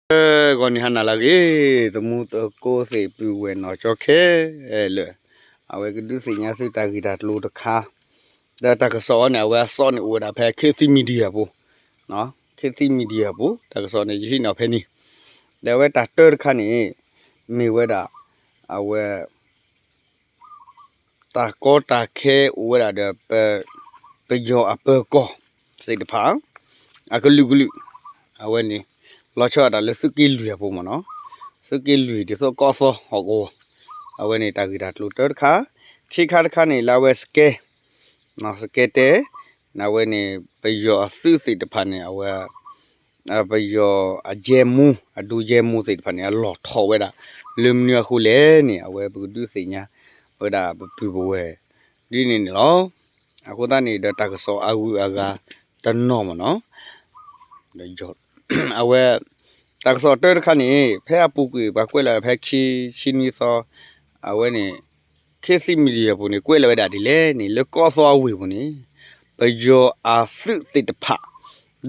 ဂီၤနံၤဟါနၤလၢအဂ့ၤ, သမူသကိးသ့ၣ်ပုၢ်ဝဲၢ်နီၢ်ကၠီခဲလၢာ်, အဝဲကဒုးသ့ၣ်ညါသုတၢ်ဂ့ၢ်တၢ်ကျိၤတခါ, ဒီးတၢ်ကစီၣ်အံၤန့ၣ် အဝဲအသီန့ၣ်အိၣ်ဝဲဒၣ်ဖဲ ခေတ်သစ် Media ပူၤ, ခေတ်သစ် Media ပူၤ တၢ်ကစီၣ်န့ၣ် ယဟံးန့ၢ်အီၤဖဲန့ၣ်, ဒီးအဝဲတၢ်တၢတခါန့ၣ် မ့ၢ်ဝဲဒၣ် အဝဲ တၢ်ကီတၢ်ခဲအိၣ်ဝဲဒၣ်ဒီး ပယီၤအပၢၤကီၢ်သ့ၣ်တဖၣ် အကလုာ်ကလုာ်, အဝဲန့ၣ် လီၤဆီဒၣ်တၢ်လၢသုးက့လွံၢ်အပူၤမ့ၢ်နီၤ, သုးက့လွံၢ်ဒ်သိးကီၢ်သီဟီၣ်ကဝီၤ, အဝဲန့ၣ်တၢ်ဂ့ၢ်တၢ်ကျိၤတၢတခါ, ခံခါတခါန့ၣ် လၢအဝဲစကဲ စကဲတဲ, အဝဲန့ၣ် ပယီၤအသုးသ့ၣ်တဖၣ်န့ၣ် အဝဲ ပယီၤအယဲမူ အဒူယဲမူသ့ၣ်တဖၣ်န့ၣ် အလီၢ်ထီၣ်ဝဲဒၣ် လၢမနုၤအဃိလဲၣ်န့ၣ် အဝဲပကဒုးသ့ၣ်ညါဝဲဒၣ်ပပုၢ်ပဝဲၢ် ဒ်န့ၣ်န့ၣ်လီၤ. အဃိသတးန့ၣ်ဒီးတၢ်ကစီၣ်အဂုၤအဂၤတနီၤမ့ၢ်နီၤ အဝဲ တၢ်ကစီၣ်တၢတခါန့ၣ် ဖဲအပူၤကွံာ်ပှၤကွဲးလီၤဖဲခံဆံနွံသီ အဝဲန့ၣ် ခေတ်သစ် Media ပူၤန့ၣ် ကွဲးလီၤဝဲဒၣ်ဒ်လဲၣ်န့ၣ် လၢကီၢ်သီအဝ့ၢ်ပူၤန့ၣ် ပယီၤအသုးသ့ၣ်တဖၣ်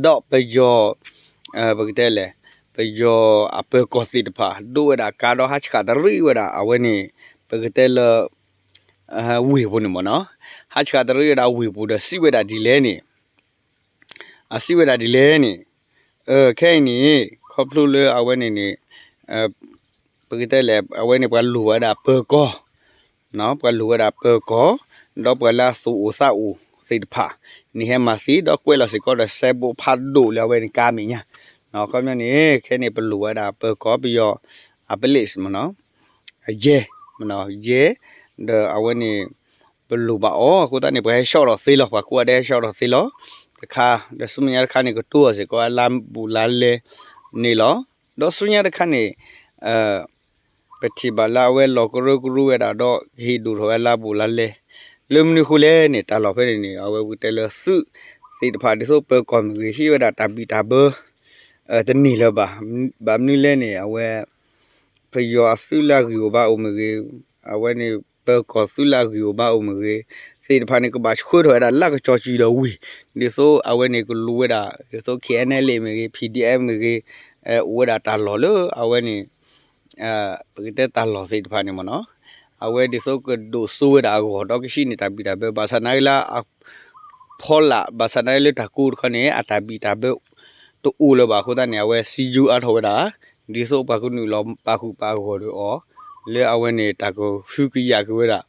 ဒီးပယီၤ ပကတဲလဲၣ် ပယီၤအပၢၤကီၢ်သ့ၣ်တဖၣ် ဒိးဝဲဒၣ်ကါဒီးဟးဆှးတရံးဝဲဒၣ် အဝဲန့ၣ် ပကတဲလၢ ဝ့ၢ်ပူၤန့ၣ်မ့ၢ်နီၤ ဟးဆှးတရံးဝဲဒၣ်ဝ့ၢ်ပူၤဒီးစံးဝဲဒၣ်ဒ်လဲၣ်န့ၣ် အစံးဝဲဒၣ်ဒ်လဲၣ်န့ၣ် ခဲအံၤန့ၣ် ခီဖျိလၢအဝဲန့ၣ်န့ၣ် ပကတဲလဲၣ် အဝဲန့ၣ်ပှၤလိၣ်ဝဲဒၣ်ပၢၤကီၢ် ပှၤလိၣ်ဝဲဒၣ်ပၢၤကီၢ် ဒီးပှၤလၢအသူၣ်အိၣ်သးအိၣ်သ့ၣ်တဖၣ် န့ၣ်ဟဲမၤသံ ဒီးကွဲးလီၤစ့ၢ်ကီးဒီးစဲးဘိးဖးဒိၣ်လၢအဝဲန့ၣ်ကါမဲာ်ညါ ခီပညီန့ၣ် ခဲအံၤန့ၣ် ပလိၣ်ဝဲဒၣ်ပၢၤကီၢ် ပယီၤအ police မ့ၢ်နီၤ ယဲ ယဲ ဒီးအဝဲန့ၣ် ပလိၣ်ဘၣ်အီၤ အဃိသတးန့ၣ် ပှၤဟဲဆှီထီၣ်သ့လီၤ ပှၤကိးဂၤဒဲးဟဲဆှီထီၣ်သ့လီၤ တခါ ဒီးဆူမဲာ်ညါတခါန့ၣ် ကတိၤအီၤစ့ၢ်ကီးအလါဘူးလါလဲန့ၣ်လီၤ ဒီးဆူညါတခါန့ၣ် ပထံၣ်ဘၣ်လၢအဝဲလီၤကရၢကရိဝဲဒၣ်ဒီး ကဟ့ၣ်ဒိၣ်ထီၣ်ဝဲလါဘူးလါလဲ လၢမနုၤအဃိလဲၣ်န့ၣ် တၢ်လီၢ်ဖဲန့ၣ်န့ၣ် အဝဲပကတဲလၢသုးသ့ၣ်တဖၣ်ဒ်သိးပၢၤကီၢ်မ့ၢ်ဂ့ၤ ဟ့ၣ်ဝဲဒၣ်တၢ်ဘံၣ်တၢ်ဘၢ တန့ၢ်လၢၤဘၣ် ဘၣ်မနုၤလဲၣ်န့ၣ် အဝဲ ပယီၤအသုးလၢအဂံၢ်အိၣ်ဘါအိၣ်မ့ၢ်ဂ့ၤ, အဝဲန့ၣ် ပၢၤကီၢ်သုးလၢအဂံၢ်အိၣ်ဘါအိၣ်မ့ၢ်ဂ့ၤ, သ့ၣ်တဖၣ်န့ၣ် ကဘၣ်ဆှၢထီၣ်ဝဲဒၣ်လၢကစီၤစုၤဒီးဝ့ၢ်, ဒ်သိးအဝဲန့ၣ်ကလူၤဝဲဒၣ် ဒ်သိး K N L A မ့ၢ်ဂ့ၤ, P D F မ့ၢ်ဂ့ၤ, အိၣ်ဝဲဒၣ်တၢ်လီၢ်လၢအဝဲန့ၣ် ပကတဲတၢ်လီၢ်သ့ၣ်တဖၣ်န့ၣ်မ့ၢ်နီၤ, အဝဲဒ်သိးကဒိၣ်စိဝဲဒၣ်အဂီၢ် ဒီးကဟံးန့ၢ်တၢ်ဘံၣ်တၢ်ဘၢ ဘၣ်ဆၣ်နာ်က့လၢ ဖီလာ် ဘၣ်ဆၣ်နာ်က့လၢတၢ်ကိးတခီန့ၣ် အတၢ်ဘံၣ်တၢ်ဘၢ တအိၣ်လၢၤဘၣ်အဃိသတးန့ၣ် အဝဲစံယိအါထီၣ်ဝဲဒၣ် ဒ်သိးပှၤကနုာ်လီၤပာ်ဃုာ်ပာ်ဂီၢ်ဒီးအီၤ လၢအဝဲန့ၣ်တၢ်ကဟုကယာ်က့ၤဝဲဒၣ်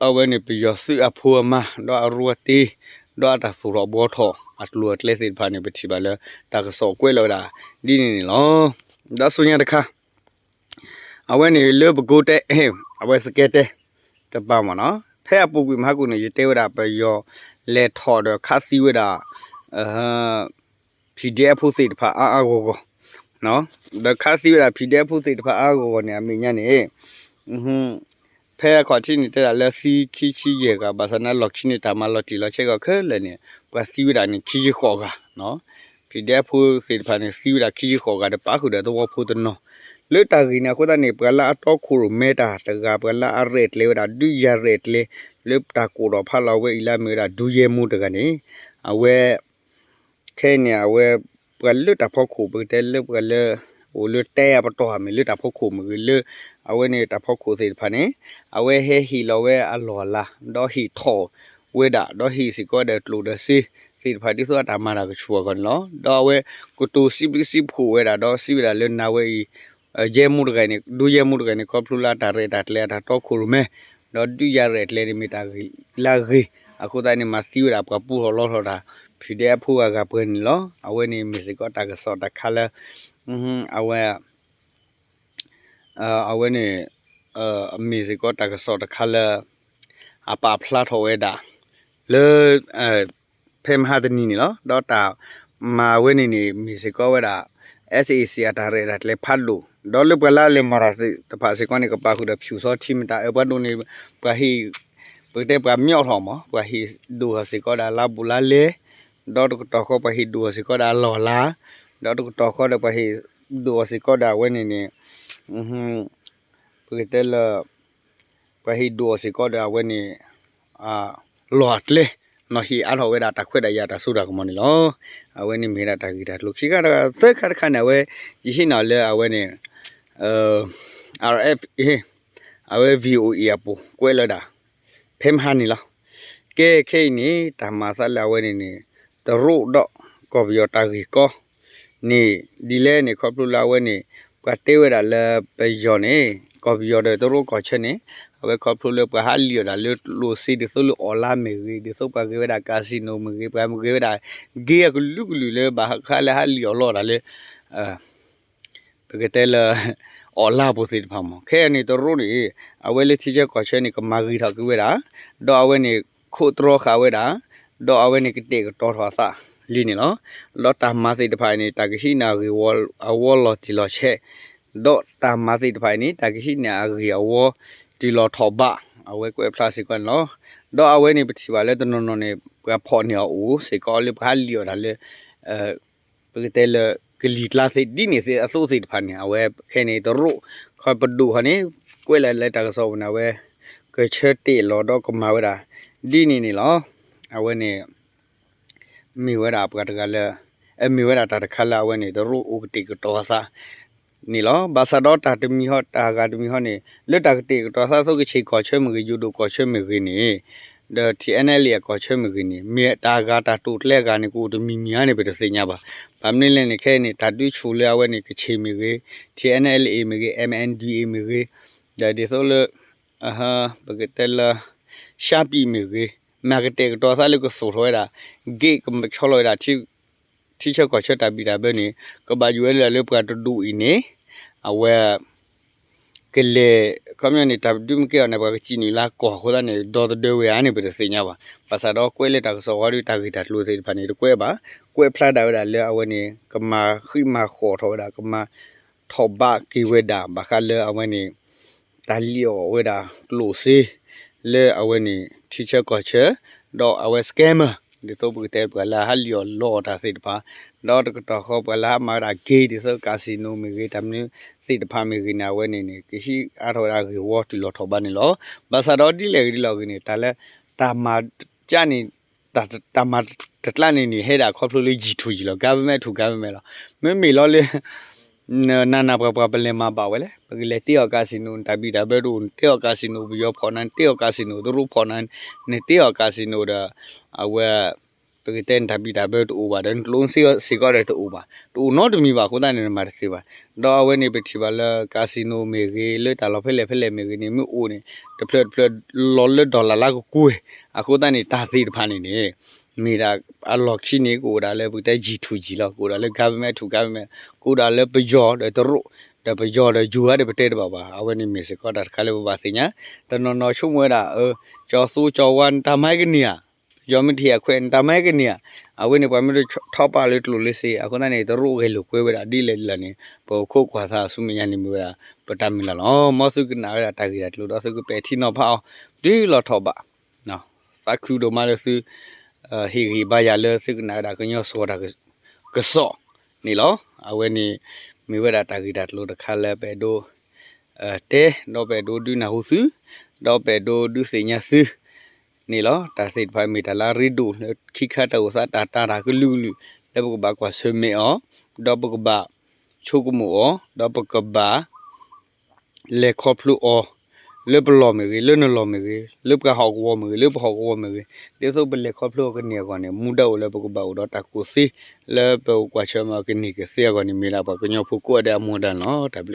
အဝဲန့ၣ်ပယီၤသုးအဖိအမါ ဒီးအရိအတ့ ဒီးအတၢ်သူၣ်ထီၣ်ဘှီထီၣ်အကျိၤအကျဲသ့ၣ်တဖၣ်န့ၣ် ပထံၣ်ဘၣ်လၢ တၢ်ကစီၣ်ကွဲးလီၤဝဲဒၣ် ဒ်န့ၣ်န့ၣ်လီၤ. ဒီးဆူညါတခါ အဝဲန့ၣ်လၢပကိးတဲ အဝဲစကဲတဲ တပၤမ့ၢ်နီၤ, ဖဲအပူၤကွံာ်မဟါကိၣ်န့ၣ် ယတဲဝဲဒၣ်ပယီၤ လဲၤထီၣ်ဒီးခးသံဝဲဒၣ် P D F ဖိသ့ၣ်တဖၣ်အါအါဂီၢ်ဂီၢ်, ဒီးခးသံဝဲဒၣ် P D F ဖိသ့ၣ်တဖၣ်အါအါဂီၢ်ဂီၢ်န့ၣ် အမဲာ်ညါန့ၣ် ဖဲအခီၣ်ထံးန့ၣ် တဲဒၣ်လၢသံခံဆံယဲၢ်ဂၤ ဘၣ်ဆၣ်န့ၣ်လီၢ်ခံန့ၣ် တၢ်မၤလီၤတံၢ်လီၤဆဲးဂီၤခဲလၢာ်န့ၣ် ပှၤသံဝဲဒၣ်န့ၣ် ခံဆံဃိးဂၤ, P D F ဖိသ့ၣ်တဖၣ်န့ၣ် သံဝဲဒၣ်ခံဆံဃိးဂၤဒီးပာ်ဃုာ်ဒီးသဝီဖိတနီၤ, လၢတၢ်ဂ့ၢ်န့ၣ်အဃိသတးန့ၣ် ပှၤလၢအတီခိၣ်ရိၣ်မဲတၢ်တဂၤ ပှၤလၢအရဲၣ်ကျဲၤဝဲဒၣ် ဒုးယၤရဲၣ်ကျဲၤ လၢတၢ်ကိးထီၣ်ဖးလီၤဝဲအံၤလၢအမ့ၢ်ဝဲဒၣ် ဒုးယဲမူတဂၤန့ၣ် အဝဲ ခဲအံၤန့ၣ် အဝဲ ပှၤလၢတၢ်ဖီခိၣ် ပကတဲလၢပှၤလၢ အိၣ်လၢတဲအပတီၢ်မ့ၢ်လၢတၢ်ဖီခိၣ်မ့ၢ်ဂ့ၤလၢ အဝဲန့ၣ်တၢ်ဖီခိၣ်သ့ၣ်တဖၣ်န့ၣ် အဝဲဟဲဟ့ၣ်လီၤဝဲအလီၢ်အလၤ ဒီးဟ့ၣ်ထီၣ်ဝဲဒၣ် ဒီးဟ့ၣ်စ့ၢ်ကီးဒီးကျိၣ်ဒီးစ့သ့ၣ်တဖၣ် ဒ်သိးအတၢ်မၤတၢ်ကဆူၣ်အဂီၢ်န့ၣ်လီၤ. ဒီးအဝဲကတိၤစံးဘျုးစံးဖှိၣ်ဝဲဒၣ် ဒီးစံးဝဲဒၣ်လၢနၤဝဲအံၤ ယဲမူတဂၤန့ၣ် ဒုးယဲမူတဂၤန့ၣ် ခီဖျိလၢအတၢ်ရဲၣ်တၢ်ကျဲၤအတၢ်တီခိၣ်ရိၣ်မဲ ဒီးဒုးယၤရဲၣ်ကျဲၤန့ၣ်မ့ၢ်တၢ်ဂ့ၢ်လၢအဂ့ၤ အဃိသတးန့ၣ် မၤသံဝဲဒၣ်ပှၤပူထီၣ်လီထီၣ်တၢ် P D F ဖိအဂၤပှဲၤန့ၣ်လီၤ. အဝဲန့ၣ်မ့ၢ်စ့ၢ်ကီးတၢ်ကစီၣ်တခါလၢ အဝဲ အဝဲန့ၣ် မ့ၢ်စ့ၢ်ကီးတၢ်ကစီၣ်တခါလၢ အပာ်ဖျါထီၣ်ဝဲဒၣ် လၢ ဖဲမဟါတနံၤန့ၣ်လီၤ. ဒီးတၢ်မၤဝဲန့ၣ်န့ၣ် မ့ၢ်စ့ၢ်ကီးဝဲဒၣ် S A C အတၢ်ရဲၣ်တၢ်ကျဲၤဖးဒိၣ် ဒီးလၢပှၤလၢအလဲၤမၤတၢ်သ့ၣ်တဖၣ်စ့ၢ်ကီးန့ၣ် ကပာ်ဃုာ်ဒီး ဖြူစောထီး မတၤ အၢ ပှၤဒိၣ်န့ၣ် ပှၤဟ့ၣ် ပကတဲပှၤမၠီထီၣ်မး ပှၤဟ့ၣ်ဒိၣ်အီၤစ့ၢ်ကီးဒီးအလါဘူးလါလဲ ဒီးတကတီၢ်ဃီပှၤဟ့ၣ်ဒိၣ်အီၤစ့ၢ်ကီးဒီးအလီၢ်အလၤ ဒီးတကတီၢ်ဃီဒီးပှၤဟ့ၣ်ဒိၣ်အီၤစ့ၢ်ကီးဒီးအဝဲန့ၣ်န့ၣ် ပကတဲလၢ ပှၤဟ့ၣ်ဒိၣ်အီၤစ့ၢ်ကီးဒီးအဝဲန့ၣ် လီၢ်အကျဲ နီၤဟ့ၣ်အါထီၣ်ဝဲဒၣ်တၢ်ခွဲးတၢ်ယာ်တၢ်စိတၢ်ကမီၤန့ၣ်လီၤ. အဝဲန့ၣ်မ့ၢ်ဝဲဒၣ်တၢ်ဂ့ၢ်တၢ်ကျိၤခံခါတခါ သၢခါတခါန့ၣ် အဝဲ ယဟ့ၣ်နီၤလၢအဝဲန့ၣ် RFA အဝဲ VOA အပူၤ ကွဲးလီၤဒၣ် ဖဲမဟါန့ၣ်လီၤ. ကဲခဲအံၤန့ၣ် တၢ်မၤသးလၢအဝဲန့ၣ်န့ၣ် တရူးဒီးကီၢ်ပယီၤတၢ်ဂ့ၢ်ကီ န့ၣ် ဒ်လဲၣ်န့ၣ် ခီဖျိလၢအဝဲန့ၣ် ပှၤတဲဝဲဒၣ်လၢပယီၤန့ၣ် ကီၢ်ပယီၤဒီးတရူးကီၢ်ဆၢန့ၣ် အဝဲခီဖျိလၢပှၤဟးလံၣ်အီၣ်ဒၣ်လၢကျိၣ်စ့ဒ်သိးလၢအီၣ်လါမ့ၢ်ဂ့ၤ ဒ်သိးပှၤဂ့ၤဝဲဒၣ် casino မ့ၢ်ဂ့ၤ ပှၤဂ့ၤဝဲဒၣ် က့အကလုာ်ကလုာ်လၢဘၣ်ဃးလၢဟးလံၣ်အီၣ်လီအီၣ်ဒၣ်လၢ ပကတဲလၢ အီၣ်လါပူၤသ့ၣ်တဖၣ်မး ခဲအံၤန့ၣ် တရူးန့ၣ် အဝဲလၢထံဆၢကီၢ်ဆၢန့ၣ် ကမၤဂ့ၤထီၣ်က့ၤဝဲဒၣ် ဒီးအဝဲန့ၣ် ခိးတြီဃာ်ဝဲဒၣ် ဒီးအဝဲန့ၣ်ကတဲာ်ကတီၤထီၣ်အသးလံန့ၣ်လီၤ. ဒီးတၢ်မၤသ့ၣ်တဖၣ်အံၤန့ၣ် တၢ်ကဟံးန့ၢ်အဂ့ၢ်အဝီလီၤတံၢ်လီၤဆဲး ဒီးတၢ်မၤသ့ၣ်တဖၣ်အံၤန့ၣ် တၢ်ကဟံးန့ၢ်အဂ့ၢ်အဝီတုၤလီၤထီၣ်ဘး အဝဲကွဲးဖျါစ့ၢ်ကီးန့ၣ်လီၤ. ဒီးအဝဲန့ၣ် ပထံၣ်ဘၣ်လၢတနီၤနီၤန့ၣ် ပှၤဖီၣ်န့ၢ်အီၤအိၣ်စ့ၢ်ကီးလၢပှၤဟးလံၣ်အီၣ်တၢ်လၢ ပကတဲလၢ ကလံၤကျါသ့ၣ်ဒ်န့ၣ်သ့ၣ်အသိးသ့ၣ်တဖၣ်န့ၣ် အဝဲခဲအံၤန့ၣ် တရူး ခီပဒိၣ်ဃီန့ၣ် ကွဲးလၢလၢတၢ်ကစီၣ်ပူၤန့ၣ် အဝဲ ကဆၢတဲာ်လီၤဒီးကမၤဝဲဒၣ် ဒ်န့ၣ်န့ၣ်လီၤ. အဝဲန့ၣ် မ့ၢ်ဝဲဒၣ်ပှၤတဂၤလၢ အမ့ၢ်ဝဲဒၣ်တၢ်တခါလၢအဝဲန့ၣ် တရူးအိၣ်ကတဲာ်ကတီၤအသးန့ၣ်လီၤ. ဘၣ်ဆၣ်ဒီးတၢ်တမံၤဟီ တၢ်ဂၤတမံၤဟီန့ၣ် လၢတၢ်ကတဲာ်ကတီၤသးသိးကခ့ၣ်ကီၢ်ဆၢမ့ၢ်ဂ့ၤ ယိၤဒိၣ်ကီၢ်ဆၢမ့ၢ်ဂ့ၤန့ၣ် ဒီး ထံၣ်အဲၣ်အဲၣ်လ်အ့ အကီၢ်ဆၢမ့ၢ်ဂ့ၤန့ၣ် မ့ၢ်တၢ်ဂၤတၢ်တိာ်ကျဲအဂၤန့ၣ် ကအိၣ်တမံၤမံၤဧါန့ၣ် ပတသ့ၣ်ညါဘၣ်. ဘၣ်မနုၤလဲၣ်န့ၣ် ခဲအံၤန့ၣ် တၢ်ဒုးဆူၣ်လၢအဝဲန့ၣ် ကခ့ၣ်မ့ၢ်ဂ့ၤ ထံၣ်အဲၣ်အဲၣ်လ်အ့မ့ၢ်ဂ့ၤ MNDAA မ့ၢ်ဂ့ၤ ဒီးဒ်သိးလၢ ပကတဲလၢ ရှါပံၤမ့ၢ်ဂ့ၤ မ့ၢ်ကတဲာ်ကတီၤသးလၢကသိၣ်ထီၣ်ဝဲဒၣ် က့ကဆီလီၤဝဲဒၣ် ထံဆၢကီၢ်ဆၢတၢ်ဘံၣ်တၢ်ဘၢန့ၣ် ကဘၣ်ယိၣ်ဝဲဒၣ်လၢပှၤတဒူၣ်အံၤန့ၣ် အဝဲ ကလဲၤ ခီပညီန့ၣ် တၢ်ဒုးမ့ၢ်ကဲအီၤန့ၣ် ပှၤကစံၣ်နုာ်လၢကီၢ်အဃိသတးန့ၣ် ဒီသဒၢဝဲဧါန့ၣ် ပတသ့ၣ်ညါဘၣ်. ဘၣ်ဆၣ်ဒီးကွဲးလၢတၢ်ကစီၣ်ဝါဒီး တၢ်ဂ့ၢ်တၢ်ကျိၤသ့ၣ်တဖၣ်န့ၣ် တကွဲးဘၣ်. ကွဲးဖျါဒၣ်ဝဲဒၣ်လၢအဝဲန့ၣ် ကမၤဃံးမၤဃီထီၣ်ဝဲဒၣ် ကမၤထီၣ်ဘးက့ၤဝဲဒၣ် ဘၣ်ဃးလၢအဝဲန့ၣ် တၢ်လံၣ်အီၣ်ဝဲဒၣ်ကျိၣ်စ့ လၢအဝဲန့ၣ် ထံဆၢကီၢ်ဆၢ ဒီးအဝဲ scammer ဒ်သိးပကတဲပှၤလၢဟးလံၣ်အီၣ်လီအီၣ်တၢ်သ့ၣ်တဖၣ် ဒီးတကတီၢ်ဃီပှၤလၢဟးမၤဝဲဒၣ် က့ ဒ်သိး casino မ့ၢ်ဂ့ၤ တၢ်မနုၤသ့ၣ်တဖၣ်မ့ၢ်ဂ့ၤန့ၣ် အဝဲန့ၣ်န့ၣ် ကဟံးအါထီၣ်ဝဲဒၣ်ဂ့ၢ်ဝီတုၤလီၤထီၣ်ဘးန့ၣ်လီၤ. ဘၣ်ဆၣ်ဒီးဒ်လဲၣ်ဂ့ၤဒ်လဲၣ်ဂ့ၤန့ၣ် တၢ်လၢ တၢ်မၤပျၢ်န့ၣ် တၢ်မၤတကျါန့ၣ်န့ၣ် ဟဲဒၣ်ခီဖျိလၢ G to G လီၤ government to government လီၤ. မ့မ့ၢ်လီၤလၢ နနၢ်ပှၤပှၤပလဲၤမၤဘၣ်ဝဲလဲၣ် ပကလဲၤတ့အီၣ် casino နတၢ်ဘံၣ်တၢ်ဘၢတအိၣ် နတ့အီၣ် casino ပယီၤဖီၣ်နၤ နတ့အီၣ် casino တရူးဖီၣ်နၤ နတ့အီၣ် casino ဒီး အဝဲ ပကတဲနတၢ်ဘံၣ်တၢ်ဘၢတအိၣ်ဘၣ်ဒီး နကျိၣ်စ့စ့ၢ်ကီးဒီးတအိၣ်ဘၣ် တအိၣ်နီတမံၤဘၣ်အဃိသတးန့ၣ် နမၤတသ့ဘၣ်. ဒီးအဝဲန့ၣ် ပထံၣ်ဘၣ်လၢ casino မ့ၢ်ဂ့ၤ လၢတၢ်လီၢ်ဖဲလဲၣ်ဖဲလဲၣ်မ့ၢ်ဂ့ၤန့ၣ် မ့ၢ်အိၣ်န့ၣ် တဖျၢၣ်တဖျၢၣ်လီၤလၢ dollar လါကကွဲၢ် အဃိသတးန့ၣ် တၢ်သ့ၣ်တဖၣ်န့ၣ်န့ၣ် မ့ၢ်ဒၣ်အလီၢ်ခံန့ၣ် ကအိၣ်ဒၣ်လၢပကတဲ G to G လီၤ ကအိၣ်ဒၣ်လၢ government to government ကအိၣ်ဒၣ်လၢပယီၤဒီးတရူး ဒီးပယီၤဒီးယိၤဧါဒီးပတဲတဘၣ်ဘၣ် အဝဲန့ၣ်မ့ၢ်စ့ၢ်ကီးတၢ်တခါလၢပဘၣ်သ့ၣ်ညါ တနီၤနီၤဆိကမိၣ်ဝဲဒၣ် ကၠီၤသူကၠီၤဝါ နတၢ်မၤကန့ၢ်ဧါ ပယီၤမ့ၢ်တဟ့ၣ်အခွဲး နတၢ်မၤကန့ၢ်ဧါ အဝဲန့ၣ်ပှၤမ့ၢ်တထီၣ်ပာ်လၢကျိၣ်လၢစ့ အဃိသတးန့ၣ် တရူးဂဲၤလိာ်ကွဲဝဲဒၣ်ဒ်လဲၣ်ဒ်လဲၣ်န့ၣ် ပခိးကွၢ်သးဆူမဲာ်ညါန့ၣ်မ့ၢ်ဝဲဒၣ် ပတၢ်မုၢ်လၢ်လီၤ. မ်သုကနၣ်ဝဲဒၣ်တၢ်ဂ့ၢ်တၢ်ကျိၤဒီးသုကပဲာ်ထံနီၤဖးအီၤ တုၤလီၤထီၣ်ဘး သးခုဒိၣ်မးလၢသု ဟ့ၣ်ဂံၢ်ဘါယၤလၢသုကနၣ်ဝဲဒၣ်ကညီစှီၤတၢ်ကစီၣ်န့ၣ်လီၤ. အဝဲန့ၣ် မ့ၢ်ဝဲဒၣ်တၢ်ဂ့ၢ်တၢ်ကျိၤတခါလၢပအဲၣ်ဒိး တဲ ဒီးပအဲၣ်ဒိးဒုးနၢ်ဟူသု ဒီးပအဲၣ်ဒိးဒုးသ့ၣ်ညါသုန့ၣ်လီၤ. တၢ်သ့ၣ်တဖၣ်မ့ၢ်တၢ်လၢအရ့ဒိၣ်လၢခံခါတၢ်အိၣ်သးတၢ်တၢ်တၢ်ကလုာ်ကလုာ် လၢပကဘၣ်ကွၢ်ဆၢၣ်မဲာ်အီၤ ဒီးပကဘၣ်ဆိကမိၣ်အီၤ ဒီးပကဘၣ် လဲၤခီဖျိအီၤ လၢပလီၢ်မ့ၢ်ဂ့ၤ လၢနလီၢ်မ့ၢ်ဂ့ၤ လၢပှၤဟီၣ်ကဝီၤမ့ၢ်ဂ့ၤ လၢပဟီၣ်ကဝီၤမ့ၢ်ဂ့ၤ ဒ်သိးပလဲၤခီဖျိအီၤကန့ၢ်အဂီၢ်န့ၣ် မူဒါအိၣ်လၢပကဘၣ်အိၣ်ဒီးတၢ်ကူၣ်သ့ လၢပကကွၢ်ဆၢၣ်မဲာ်အီၤကန့ၢ်ကသ့အဂီၢ်န့ၣ် မ့ၢ်ဒၣ်ပှၤကညီဖိကိးဂၤဒဲးအမူဒါန့ၣ်လီၤ. တၢ်